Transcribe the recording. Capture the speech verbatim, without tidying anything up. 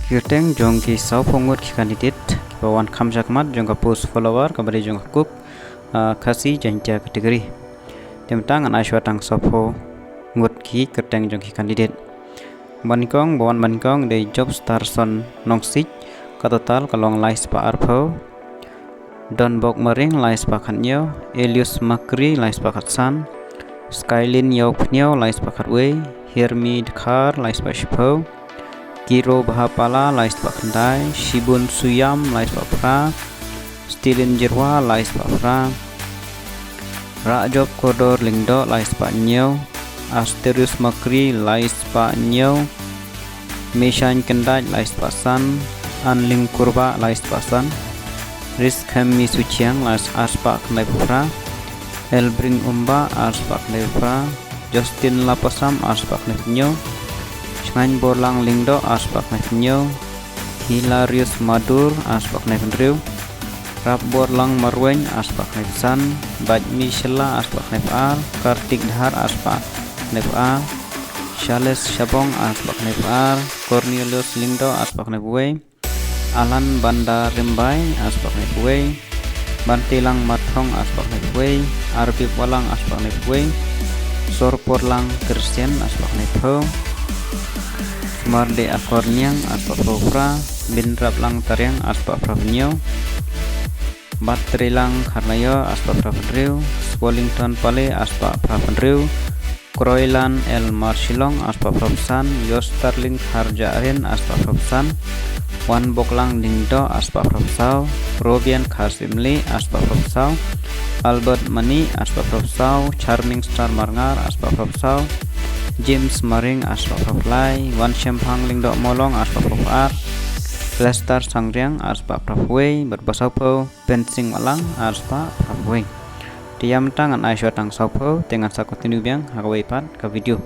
Kyrteng jong ki saphew ngut ki candidate kiba wan kham shakhmat jong ka post follower kaba dei jong ka Cook, ah, Khasi Jaiñtia category. Te mynta ngan ai shuwa tang saphew ngut ki kyrteng jong ki candidate. Ba nyngkong, ba wan ba nyngkong dei Jobstarson Nongsiej, ka total ka long lai spah arphew. Donbok Maring lai spah khathynñiew, Elius Makri lai spah khatsan, Skylin Ïawphniaw lai spah khatwei, Hirmi Dkhar lai spah shiphew, Kiro Bhapala lai spah khyndai, Shibun Suyam lai spah phra, Stilin Jyrwa lai spah phra, Rajop Kordor Lyngdoh lai spah hynñiew, Asterius Makri lai spah hynñiew, Mishan Kyndait lai spah san, Anling Kurbah lai spah san, Riskhem Misuchiang lai ar spah khyndai phra, Elbring Umbah ar spah khyndai phra, Justin Lapasam ar spah khyndai hynñiew, Chngaiñ Borlang Lyngdoh ar spah khyndai hynñiew, Hilarius Madur ar spah khyndai hynriew, Rap Borlang Marweiñ ar spah khyndai san, Bajmi Shylla ar spah khyndai ar, Kartik Dhar ar spah khyndai ar, Charles Shabong ar spah khyndai ar, Cornelius Lyngdoh ar spah khyndai wei, Alan Banda Rymbai ar spah khyndai wei, Bantilang Marthong ar spah khyndai wei, Arbib Walang ar spah khyndai wei, Sorporlang Christian ar spah khyndai phew, Marde Akorniang ar spah phew phra, Binraplang Tariang ar spah phra hynñiew, Batrilang Kharnaïo ar spah phra hynriew, Swellington Pale ar spah phra hynriew, Kroilan L Marshilong ar spah phra san, Yostarling Kharjahrin ar spah phra san, Wanboklang Lyngdoh ar spah phra saw, Robian Kharsimli ar spah phra saw, Albert Mani ar spah phra saw, Charming Star Marngar ar spah phra saw, James Maring ar spah phra lai, Wanshemphang Lyngdoh Molong ar spah phra ar, Lester Sangriang ar spah phra wei, bad ba saphew Pensing Walang ar spah phra wei. Te ïa mynta ngan ai shuwa tang saphew, te ngan sa continue biang ha kawei pat ka video.